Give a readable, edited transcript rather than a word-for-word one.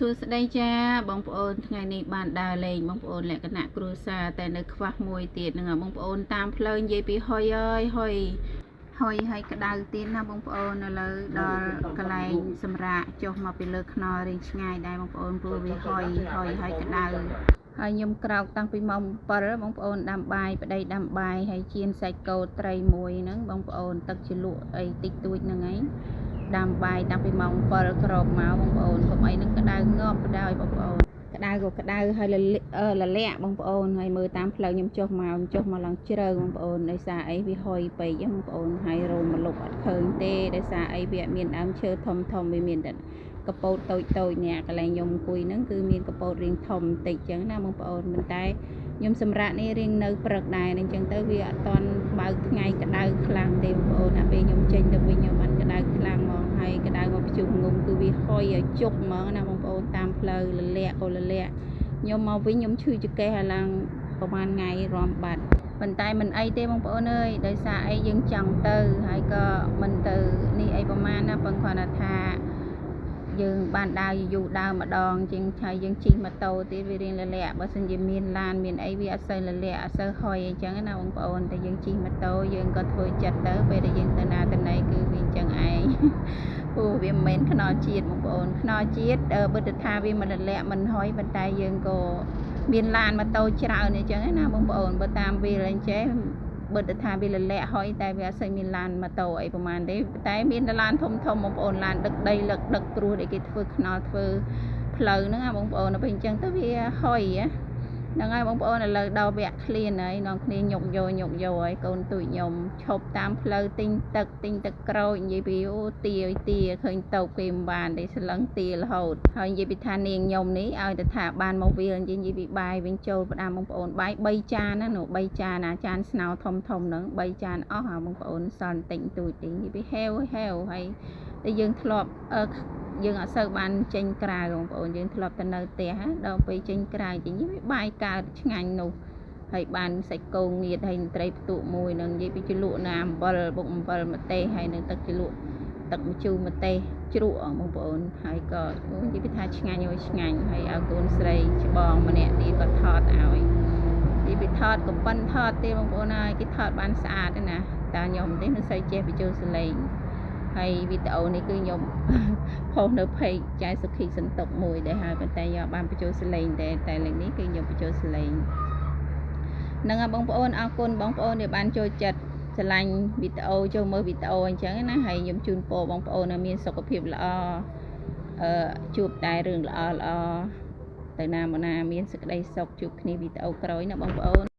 សួស្តីចាបងប្អូនថ្ងៃនេះបានដើរលេងបងប្អូនលក្ខណៈគ្រួសារតែនៅខ្វះមួយទៀតហ្នឹងបងប្អូនតាមផ្លូវនិយាយពីហុយអើយហុយហុយហើយក្តៅទៀតណាបងប្អូនឥឡូវដល់កន្លែងសម្រាកចុះមកពីលើខ្នល់រៀងឆ្ងាយដែរបងប្អូនព្រោះវាហុយហុយហើយក្តៅហើយខ្ញុំក្រោកតាំងពីម៉ោង7បងប្អូនដាំបាយប្តីដាំបាយហើយចៀនសាច់គោត្រីមួយហ្នឹងបងប្អូនទឹកជ្រលក់អីតិចតួចហ្នឹងឯង ដាំបាយតាំងពីម៉ោង7ក្របមកបងប្អូនកុំអីនឹងក្តៅងាប់បដ ாய் បងប្អូនក្តៅក៏ក្តៅហើយលលាលលាក់បងប្អូនហើយមើលតាមផ្លូវខ្ញុំចុះមកខ្ញុំចុះមកឡើងជ្រៅបងប្អូនដោយសារអីវាហុយពេកបងប្អូនហើយរោមមកលុបអត់ឃើញទេដោយសារអីវាអត់មានដើមឈើធំធំវាមានតែកពោតតូចតូចនេះកន្លែងខ្ញុំអង្គុយហ្នឹងគឺមានកពោតរៀងធំបន្តិចចឹងណាបងប្អូនមិនតែខ្ញុំសម្រាប់នេះរៀងនៅព្រឹកដែរអញ្ចឹងទៅវាអត់តន់បើកថ្ងៃក្តៅខ្លាំងទេបងប្អូនអាពេលខ្ញុំចេញទៅវិញខ្ញុំបានក្តៅខ្លាំងហ្មងហើយក្តៅមកភ្ជុះងុំគឺវាហុយឲ្យជុកហ្មងណាបងប្អូនតាមផ្លូវលលាក់ក៏លលាក់ខ្ញុំមកវិញខ្ញុំឈឺចង្កេះឲ្យឡើងប្រហែលថ្ងៃរំបាត់ប៉ុន្តែមិនអីទេបងប្អូនអើយដោយសារអីយើងចង់ទៅហើយក៏មិនទៅនេះអីប្រហែលណាប៉ុន្តែគ្រាន់តែថាយើងបានដើរយូរដើរម្ដងជាងហើយយើងជិះម៉ូតូទៀតវារៀងលលាក់បើសិនជាមានឡានមានអីវាអត់សូវលលាក់អត់សូវហុយអីចឹងណាបងប្អូនតែយើងជិះម៉ូតូយើងក៏ធ្វើចិត្តទៅពេលដែលយើងទៅណាទៅណីគឺវាអញ្ចឹងឯង ព្រោះវាមិនមែនខ្នល់ជាតិបងប្អូនខ្នល់ជាតិបើទៅថាវាមិនលលាក់មិនហុយប៉ុន្តែយើងក៏មានឡានម៉ូតូច្រើនអញ្ចឹងណាបងប្អូនបើតាមវាអញ្ចេះបើទៅថាវាលលាក់ហុយតែវាអត់សូវមានឡានម៉ូតូអីប្រហែលទេតែមានឡានធំធំបងប្អូនឡានដឹកដីលឹកដឹកគ្រោះដែលគេធ្វើខ្នល់ធ្វើផ្លូវហ្នឹងណាបងប្អូនដល់ពេលអញ្ចឹងទៅវាហុយហ្នឹងហើយបងប្អូនឥឡូវដល់វគ្គឃ្លានហើយនាំគ្នាញុកយកញុកយកហើយកូនទូចខ្ញុំឈប់តាមផ្លូវទិញទឹកទិញទឹកក្រូចនិយាយពីអូទាអើយទាឃើញតោកគេមិនបានទេស្លឹងទារហូតហើយនិយាយពីថានាងខ្ញុំនេះឲ្យតែថាបានមកវាលនិយាយពីបាយវិញចូលផ្ដាំបងប្អូនបាយ3ចានណានោះ3ចានណាចានស្នោធំធំហ្នឹង3ចានអស់ហ่าបងប្អូនសល់តិចទូចទេនិយាយពីហេវហេវហើយតែយើងធ្លាប់យើងអត់សូវបានចេញក្រៅបងប្អូនយើងធ្លាប់តែនៅផ្ទះដល់ពេលចេញក្រៅចេញវាបាយកើតឆ្ងាញ់នោះហើយបានសាច់គោងៀតហើយត្រីផ្ទក់មួយនឹងនិយាយពីជ្រលក់ណាអំបិលបុកអំបិលម្ទេសហើយនឹងទឹកជ្រលក់ទឹកម្ជូរម្ទេសជ្រក់បងប្អូនហើយក៏និយាយពីថាឆ្ងាញ់អើយឆ្ងាញ់ហើយឲ្យកូនស្រីច្បងម្នាក់ទៀតក៏ថតឲ្យនិយាយពីថតក៏ប៉ិនថតទេបងប្អូនហើយគេថតបានស្អាតទេណាតាខ្ញុំទេមិនសូវចេះបញ្ចូលសលេងហើយវីដេអូនេះគឺខ្ញុំ ផុសនៅ page ចែសុខីសន្ទុកមួយដែរហើយប៉ុន្តែយកបានបញ្ចូលសលេងតែតែលើកនេះគឺខ្ញុំបញ្ចូលសលេងហ្នឹងហើយបងប្អូនអរគុណបងប្អូនដែលបានចូលចិត្តស្រឡាញ់វីដេអូចូលមើលវីដេអូអញ្ចឹងណាហើយខ្ញុំជូនពរបងប្អូនឲ្យមានសុខភាពល្អអឺជួបតែរឿងល្អល្អទៅណាមកណាមានសេចក្តីសុខជួបគ្នាវីដេអូក្រោយណាបងប្អូន។